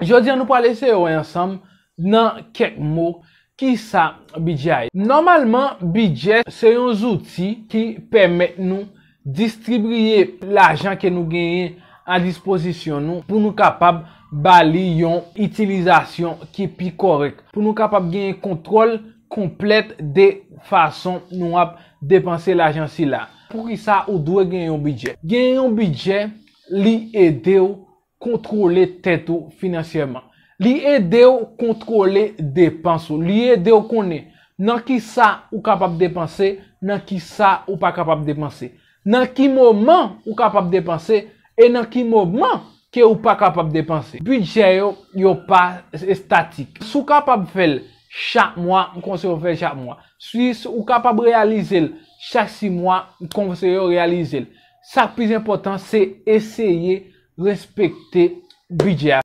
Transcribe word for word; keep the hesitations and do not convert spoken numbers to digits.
Jodi a nou pral eseye wè ansanm nan kèk mo kisa bidjè a ye. Nòmalman, bidjè se yon zouti ki pèmèt nou distribiye lajan ke nou genyen a dispozisyon nou pou nou kapab ba li yon itilizasyon ki pi kòrèk, pou nou kapab genyen kontwòl konplèt de fason nou ap depanse lajan sila. Poukisa ou dwe gen yon bidjè? Gen yon bidjè, li ede w kontwole tèt ou finansyèman. Li ede w kontwole depans ou. Li ede w konnen nan kisa ou kapab depanse, nan kisa ou pa kapab depanse. Nan ki moman ou kapab depanse e nan ki moman ke ou pa kapab depanse. Bidjè yo, yo pa estatik. Si w kapab fè l chak mwa, m konseye w fè l chak mwa. Si ou kapab reyalize l chak sis mwa, m konseye w reyalize l. Sa k pi enpòtan, se eseye respekte bidjè a.